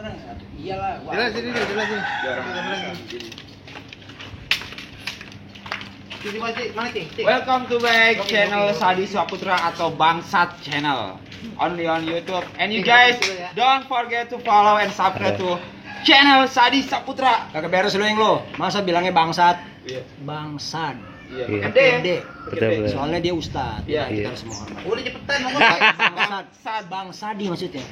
Bener. Iyalah. Jelas sini. Welcome to back channel Sadi Saputra atau Bangsat Channel. Only on YouTube. And you guys don't forget to follow and subscribe to channel Sadi Saputra. Kagak beres lu yang lo. Masa bilangnya bangsat? Iya. Bangsat. Iya. Gede. Betul. Soalnya dia ustad. Iya. Kita harus menghormati. Udah cepetan ngomong. Bangsat. Bangsadi maksudnya.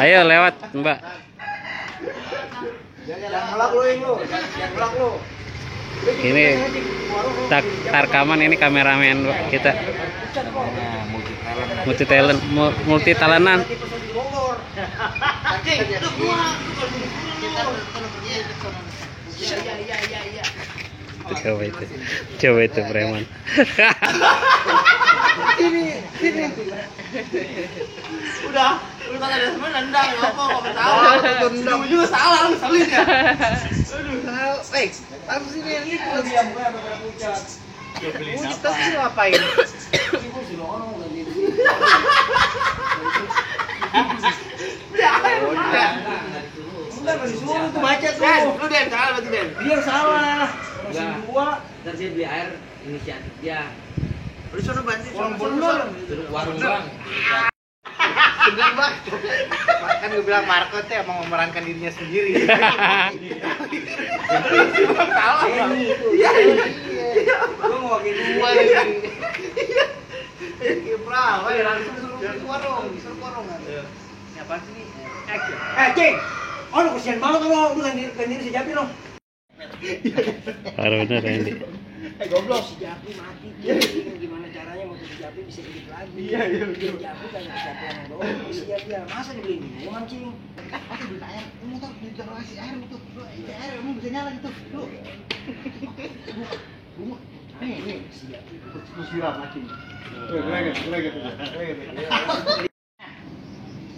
Ayo lewat, Mbak. Yang melak lu yang lo. Yang melak lu. Ini rekaman ini kameramen kita. Multi talentan. Coba itu preman. Sini. Udah ada semua nendang apa enggak tahu. Nendang juga salah lu salin ya. Aduh, taruh sini yang itu diam gue beberapa pucat. Kita sih ngapain? Ibu sih orang ganti. Enggak disuruh tuh macet tuh. Lu Den salah berarti Den. Dia salah. Orang dua. Ntar dia beli air inisiatif dia. Lu sono bantu sono. Warung bang. Bener bang. Kan gue bilang Marco tuh emang memerankan dirinya sendiri. Salah bang. Iya. Gue mau wakil dua ini. Kipra, langsung suruh warung, Ini apaan sih ini? Action. Cing. Oh, lu kesian banget lo, lu ganti si Japi lo. Parah bener ini. Goblok si Japi mati. Gimana caranya mau si Japi bisa hidup lagi? Iya. Si Japi kan siapa yang bawa? Dia masa dibeli minum mancing. Aku beli air, kamu tuh beli kasih air tuh. Lu air kamu bisa nyala gitu. Lu. Nih, si Japi lu siram mancing. Greget.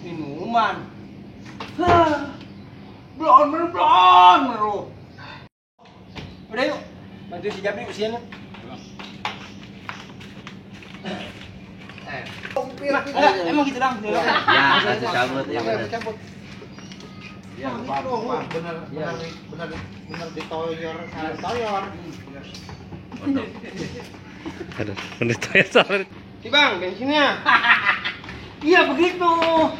Minuman. Blon lu. Udah yuk. Bantu si Japi usianya. Emang gitu dong. Ya, cabut ya. Cabut. Ya, benar ditoyor. Aduh, bener ya sorry. Bang, bensinnya. Iya begitu.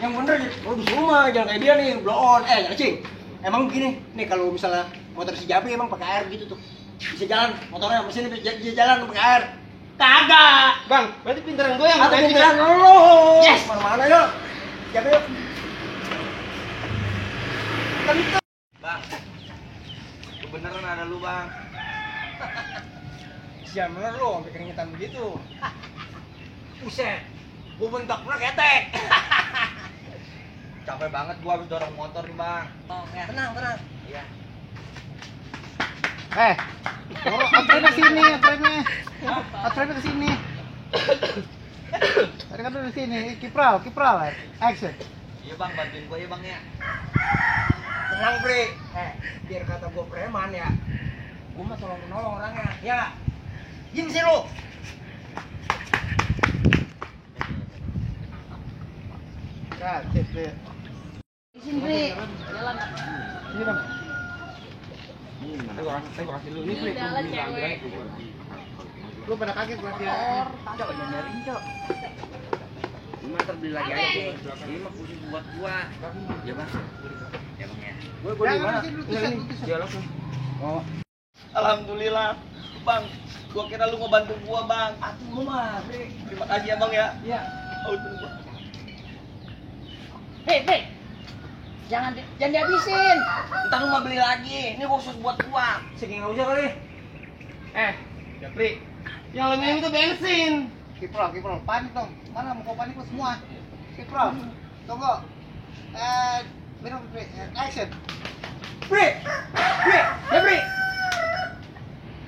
Yang bener produs rumah jangan kayak dia nih, blow on. Cing. Emang begini, nih kalau misalnya motor si Japi emang pakai air gitu tuh. Bisa jalan motornya mesinnya bisa jalan pakai air. Kagak. Bang, berarti pinteran gue yang Atau bensin. pinteran lu. Yes. Mana yuk? Japi yuk. Kentut. Bang. Kebeneran ada lu, Bang. Siapa bener lu sampai keringetan begitu. Buset. Gua bentaknya ketek. Capek banget gua habis dorong motor nih, Bang. Tenang. Iya. Atretnya sini, Atretnya ke sini. Tadi kan di sini, Kipral, action. Iya, Bang, bantuin gua ya, Bang ya. Tenang, Bre. Biar kata gua preman ya. Gua mah tolong menolong orangnya. Ya. Gini sih lu. Sip. Sini Bre, jalan. Ini dong. Saya kasih lu ini, Flik. Jalan cewek. Lu pada kaget berarti ya. Cok, jangan Cok. Cuma terbeli lagi aja. Ini mah khusus buat gua. Ya, Bang. Ya, Bang ya. Gua di mana? Dialog nih. Oh. Alhamdulillah, Bang. Gua kira lu mau bantu gua, Bang. Atuh lu mah, Bre. Terima kasih ya, Bang ya. Iya. Hei. Jangan dihabisin. Ntar lu mau beli lagi. Ini khusus buat gua. Segini enggak usah kali. Japri. Yang lu minum itu bensin. Kipral, panik dong. Mana mau kau panik lu semua? Kipral, tunggu. Minum, Bre. Action. Bre.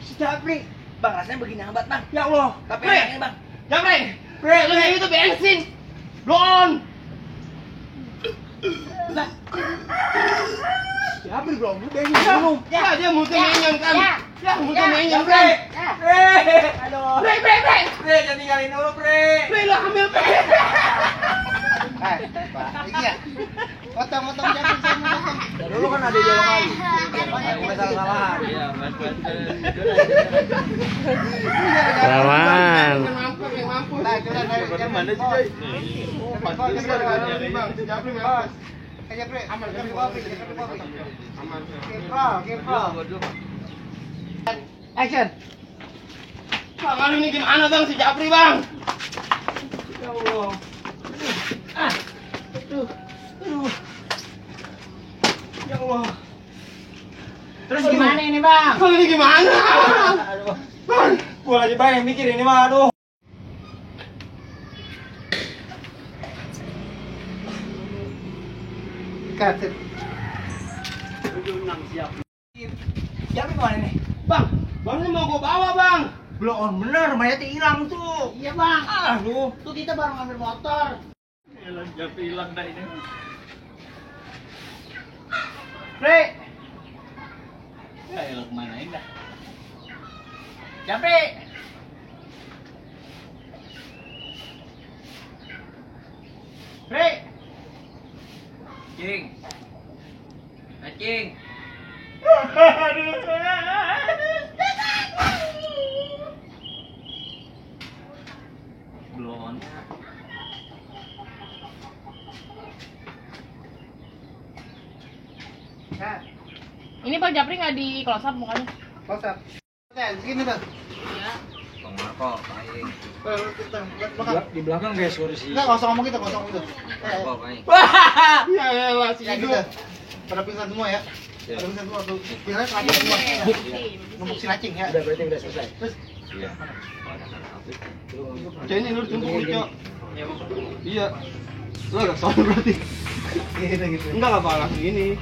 Si Japri. Bang, rasanya begini hambat, Bang. Ya Allah. Tapi Bre. enaknya, Bang. Japri. Lu minum itu bensin. Blow on. Siapa belum? Udah minum. Ya, dia multi menyon kan. Ya. Ya, multi Ya. menyon, Bre. Bre. Bre. Aduh. Bre, Bre, Bre. Bre, jangan tinggalin dulu, Bre. Bre, lo ambil Bre. Pak, ini ya. Potong-potong jangan sama potong. Dulu kan ada jalan kali. Salah-salahan. Rahman. Yang mampu. Nah, coba dari mana sih, Coy? Aja, Bre. Aman, aman. Kepro. Action. Bang, kali ini gimana bang si Japri bang? Ya Allah. Aduh. Ya Allah. Terus gimana ini bang? Kali ini gimana? Aduh. Bang, Gua lagi banyak mikir ini mah, aduh. Katet. Siapa kemana nih? bang, bang ini mau gua bawa bang. Belum bener, mayatnya hilang tuh. Iya bang. Aduh. Tuh kita baru ngambil motor. Bre. Ya elah kemana ini dah? Japri. Bre. Cing. Cing. Belum. Nah, Ini Bang Japri nggak di close up mukanya? WhatsApp. Segini tuh. Iya. Di belakang guys, kursi. Enggak, usah ngomong gitu, usah ngomong gitu. Ya elah si Ya itu. gitu. Pada pingsan semua ya. Pada pingsan semua tuh. Bilangnya kelapa semua. Numpuk si nacing ya. Udah berarti udah selesai. Terus Cek ini lu tunggu dulu cok. Iya. Lu agak soal berarti. gitu gitu. Enggak apa langsung ini.